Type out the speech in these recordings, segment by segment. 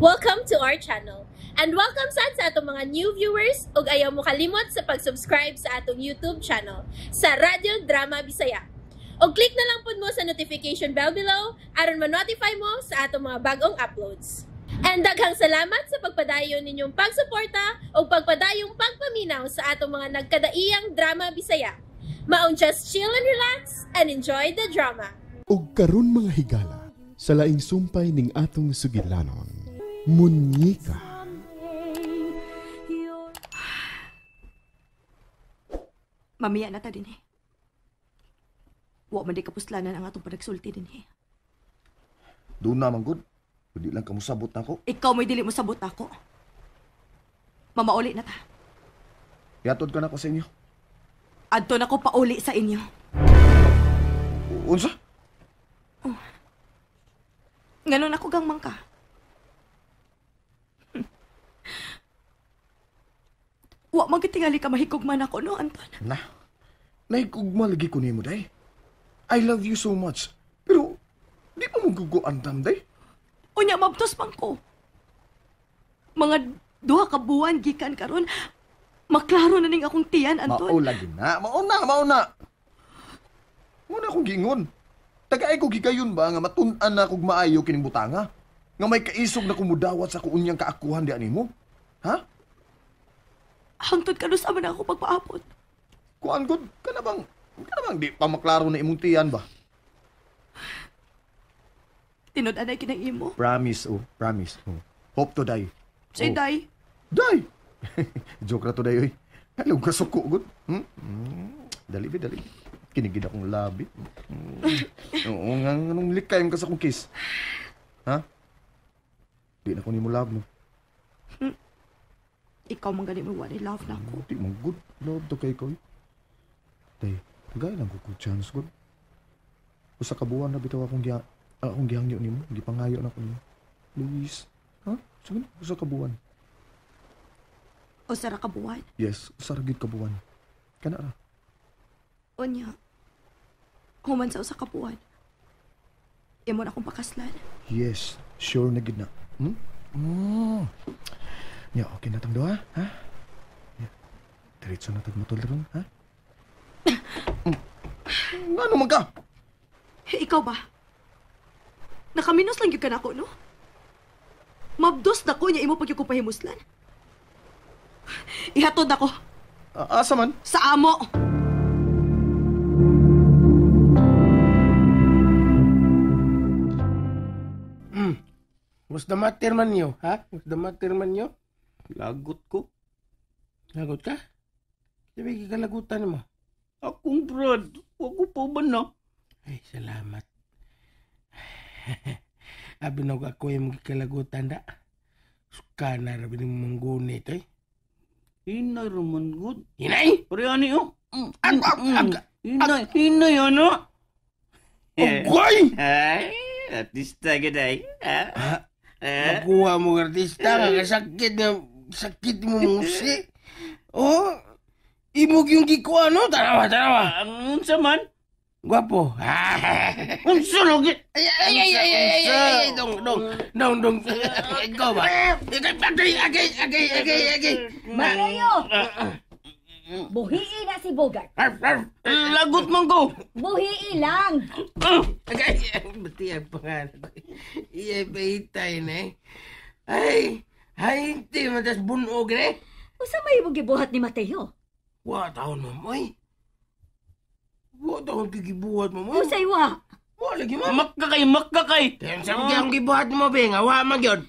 Welcome to our channel. And welcome sad sa atong mga new viewers ug ayaw mo kalimot sa pag-subscribe sa atong YouTube channel sa Radyo Drama Bisaya. Og click na lang pud mo sa notification bell below aron ma-notify mo sa atong mga bagong uploads. And daghang salamat sa pagpadayon ninyong pagsuporta ug pagpadayong pagpaminaw sa atong mga nagkadaiyang drama Bisaya. Maong just chill and relax and enjoy the drama. Og karon mga higala, sa laing sumpay ning atong sugilanon, Munyika. Mamiya na ta din eh. Wa man di kapuslanan ang atong panagsulti din eh. Doon naman gud. Di lang kamusabot nako. Ikaw mo'y dili mo sabot ako. Mamauli na ta. Yatod ka na ko sa inyo. Adto na ko pauli sa inyo. Unsa? Oh. Nganon ako gang mangka. Wa man gitingali ka mahigugma nako no, Anton. Na. Nahigugma lagi ko nimo, day. I love you so much. Pero di pa mo guguandam, day. Unya mabtos man ko. Mga 2 ka buwan gikan karon, maklaro na ning akong tiyan, Anton. Mao lagi na. Mao na, mao na. Mao na akong giingon. Tagaay ko gigayon ba nga matun-an na kog maayo kining butanga? Nga may kaisog na kumudawat sa kuunyang kaakuhan di animo? Ha? Hangtod ka sa man ako pagpaapot. Kuan gud, kana bang di pa maklaro na imong tiyan ba? Tinud-anay kinang imo. Promise, oh, promise. Oh. Hope to die. Say oh. Die. Die. Joke ra to die oy. Hello ka suko gud. Hmm? Dali be, dali. Kinigid akong labi. Oo nga, anong likay ka sa akong kiss? Ha? Di na ko nimo love no. Ikaw man gani mo wala love na ako. Di man good love to kay ko. Day, gay lang ko chance good. Usa ka buwan na bitaw akong gihangyo nimo, gipangayo na ko nimo. Please. Ha? Sige, usa ka buwan. Usa ra ka buwan? Yes, usa ra gid ka buwan. Kana ra. Unya. Human sa usa ka buwan. Imo na akong pakaslan. Yes, sure na gid na. Hmm? Mm. Ya, okay na tang duha, ha? Ya. Diretso na tag motor ron, ha? Ngano man ka? Ikaw ba? Nakaminos lang gyud ka nako, no? Mabdos na ko niya imo pag pahimuslan. Ihatod ako. Asa man? Sa amo. What's the matter man niyo, ha? What's the matter man niyo? Lagot ko. Lagot ka? Sabi kalagutan mo. Akong brad, wag ko pa ba na? Ay, salamat. Abi na ako yung kalagutan da. Suka na rabi ni mong gunit, eh. Hinay raman, good. Hinay? Pare, ani, oh. Ag, Hinay, hinay, ano? Ugoy! Ay, artista ka, day. Ha? Makuha mo artista, kasakit na, sakit mo musi. Oh, imog yung gikuha, no? Tarawa, tarawa. Unsa man? Gwapo. Unsa lagi? Ay, ay, ay, ay, ay, ay, ay, dong, dong, dong, dong. Ikaw ba? Agay, agay, agay, agay, agay. Mateo! Buhii na si Bogart. Lagot man ko. Buhii lang. Agay, bati ang pangalan. Iya, paitay na eh. Ay, ay, hindi matas bunog na eh. Usa may imong gibuhat ni Mateo? Wa taon, ma'am, oy. Wa taon gigibuhat mo, ma'am. Usay wa. Wa lagi, ma'am. Makka kay, makka kay. Kaya sa mga akong gibuhat mo, be, nga wa man gyud.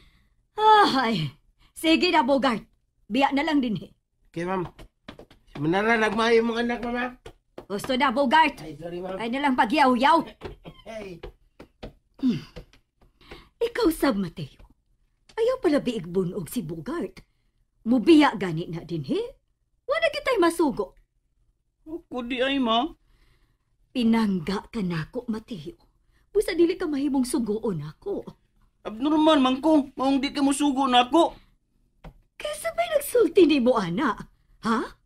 Ay, sige na, Bogart. Biya na lang din eh. Okay, ma'am. Manara, nagmayo mong anak, mama. Gusto na, Bogart. Ay, sorry, ma'am. Ay na lang pagyaw-yaw. Ay. Ikaw sab, Mateo. Ayaw pala biig bunog si Bogart. Mubiya gani na din, he? Wala kita'y masugo. Ako di ay, ma. Pinangga ka nako, Mateo. Busa dili ka mahimong sugoon ako. Abnormal man ko. Maong di ka musugo nako. Kaysa may nagsulti ni mo, ana? Ha?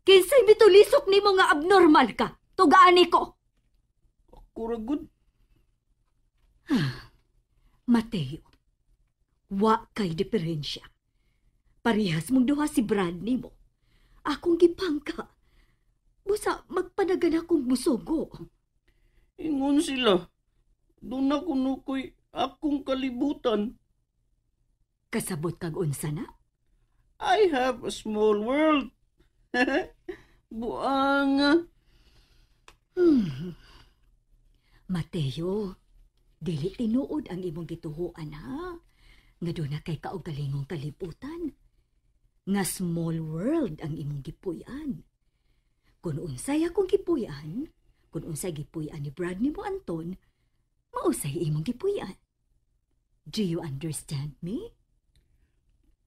Kinsay mitulisok nimo nga abnormal ka. Tugaan ni ko. Ako ra gud. Mateo, Wa kay diferensya. Parehas mong duha si Brad nimo. Akong gipangka. Busa magpanagan akong musugo. Ingon sila. Doon na kuno ko'y akong kalibutan. Kasabot kag unsa na? I have a small world. Buanga. Mateo, dili tinuod ang imong gituhuan ha. Nga doon na kay kaugalingong kalibutan. Nga small world ang imong gipuy-an. Kung unsay akong gipuy-an, kung unsay gipuy-an ni Brad nimo Anton, mausay imong gipuy-an. Do you understand me?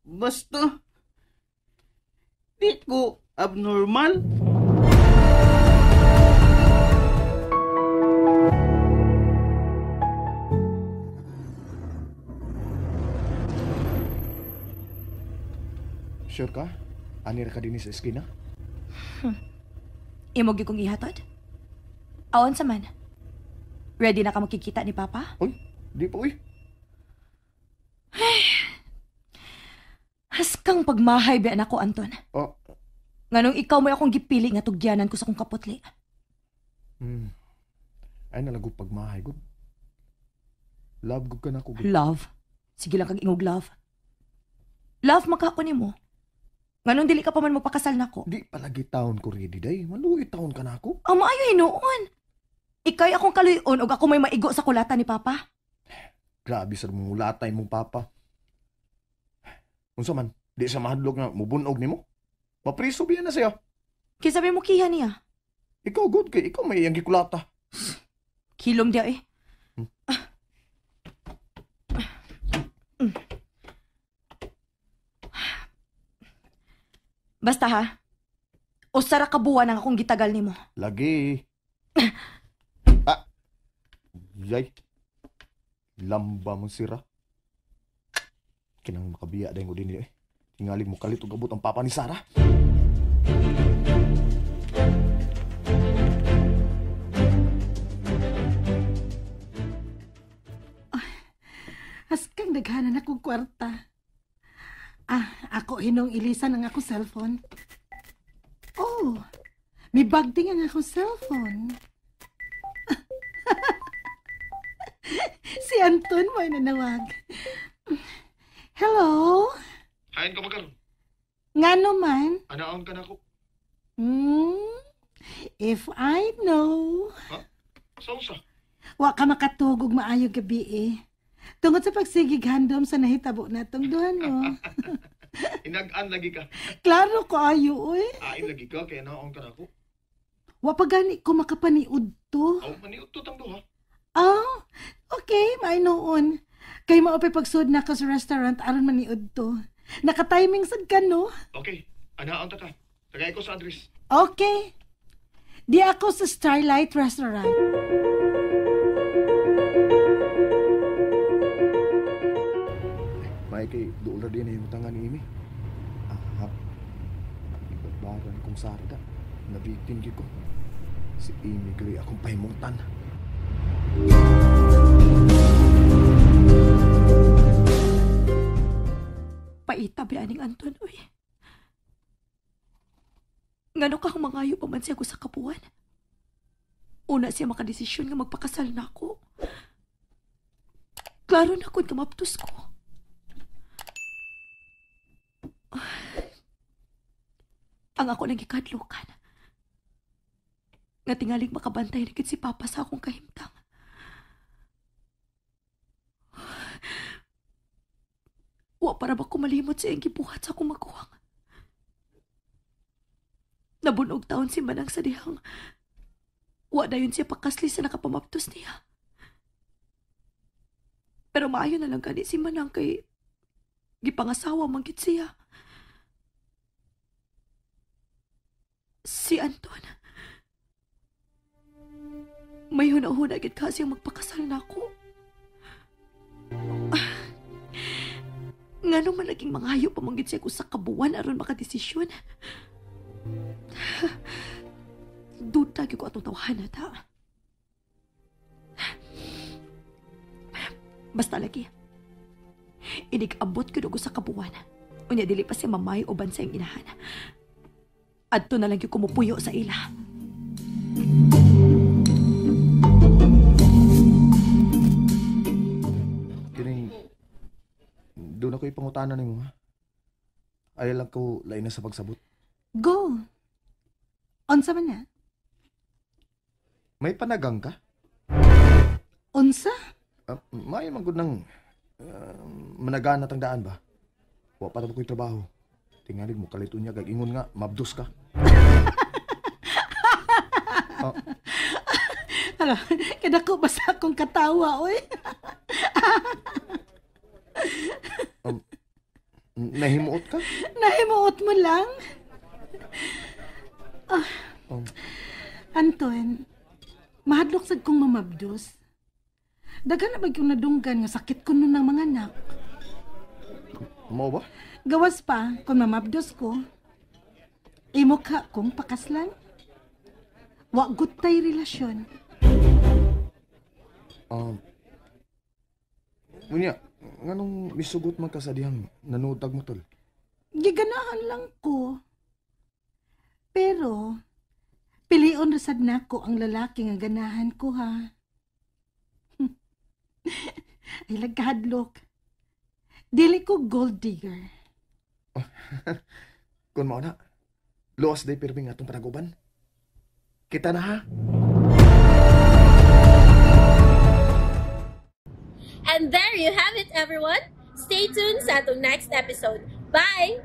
Basta, di ko abnormal. Sure ka? Ani ra ka dinhi sa eskina? Imo gyud kong ihatod? Aon sa man? Ready na ka makikita ni Papa? Uy, di pa uy. Haskang pagmahay ba nako, Anton? Oh. Nganong ikaw may akong gipili nga tugyanan ko sa akong kaputli. Ay nalago pagmahay gud. Love gud ka nako gud. Love? Sige lang kag ingog love. Love maka ako nimo. Nganong dili ka pa man mopakasal nako? Di palagi taon ko ready day. Maluoy taon ka nako. Ang maayo hinuon. Ikay akong kaluyon og ako may maigo sa kulata ni Papa. Grabe sa mong ulatay mong Papa. Unsa man, di sa mahadlok nga mubunog nimo? Mapriso biya na siya. Kinsa may mukiha niya? Ikaw good kay ikaw may iyang gikulata. Kilom diya eh. Basta ha, usa ra ka buwan ang akong gitagal nimo. Lagi. Ah. Yay. Lamba mo sira. Kinang makabiya dahil ko din eh. Tingalig mo kalit og abot ang papa ni Sarah. Haskang daghanan akong kwarta. Ah, ako hinong ilisan ang akong cellphone. Oh, may bagding ang akong cellphone. Si Anton mo ay nanawag. Hello? Hain ka ba karon? Ngano man? Anaon ka na ako? If I know. Ha? Sausa? Wa ka makatugog maayong gabi eh. Tungod sa pagsigig handom sa nahitabo na tong duha no. Inag-an lagi ka. Klaro ko ayo oy. Ain lagi ka kay naon ka nako. Wa pa gani ko makapaniud to. Aw maniud to tang duha. Oh, okay, mainoon. Kay mao pay pagsud na ko sa restaurant aron maniud to. Naka-timing sad ka no. Okay, anaon ta ka. Tagay ko sa address. Okay. Di ako sa Starlight Restaurant. May kay dool ra din na yung tangan ni Amy. Ah, ibabaran kong sarda. Nabitin gyud ko. Si Amy gali akong pahimutan. Paita ba aning Anton, uy? Ngano kang mangayo pa man siya ko sa kapuan? Una siya makadesisyon nga magpakasal na ako. Klaro na kung kamaptos ko. Ang ako nang gikadlukan. Nga tingaling makabantay na si Papa sa akong kahimtang. Wa para ba kumalimot sa iyang gibuhat sa akong maguwang? Nabunog taon si Manang sa dihang. Wa dayon siya pakasli sa nakapamaptos niya. Pero maayo na lang gani si Manang kay gipangasawa man gid siya. Si Anton. May huna-huna gid ka siyang magpakasal na ako. Ngano man laging mangayo pa man gid siya sa kabuwan aron makadesisyon. Duda gyud ko atong tawhana ta. Basta lagi. Inig-abot ko dugo sa kabuwan. Unya dili pa si mamay uban sa iyang inahan. Adto na lang yung kumupuyo sa ila. Kining, doon ako ipangutana nimo ha. Ayaw lang ko lain na sa pagsabot. Go. Unsa man na? May panagang ka? Unsa? May man gud nang managana tang daan ba? Wa pa ta ko'y trabaho. Tingalig mo kalit unya kag ingon nga mabdos ka. Hala, kadako ba sa akong katawa oy? Nahimuot ka? Nahimuot mo lang. Anton, mahadlok sad kong mamabdos. Daghan na ba yung nadunggan nga sakit ko nun ng mga anak? Mao ba? Gawas pa, kung mamabdos ko, imo ka kong pakaslan. Wa gud tay relasyon. Unya, nganong misugot man ka sa dihang nanutag mo tol? Giganahan lang ko. Pero, pilion ra sad nako ang lalaki nga ganahan ko ha. Ay lagkahadlok. Dili ko gold digger. Kung mao na, luwas day pirming atong panaguban. Kita na ha. And there you have it, everyone. Stay tuned sa atong next episode. Bye!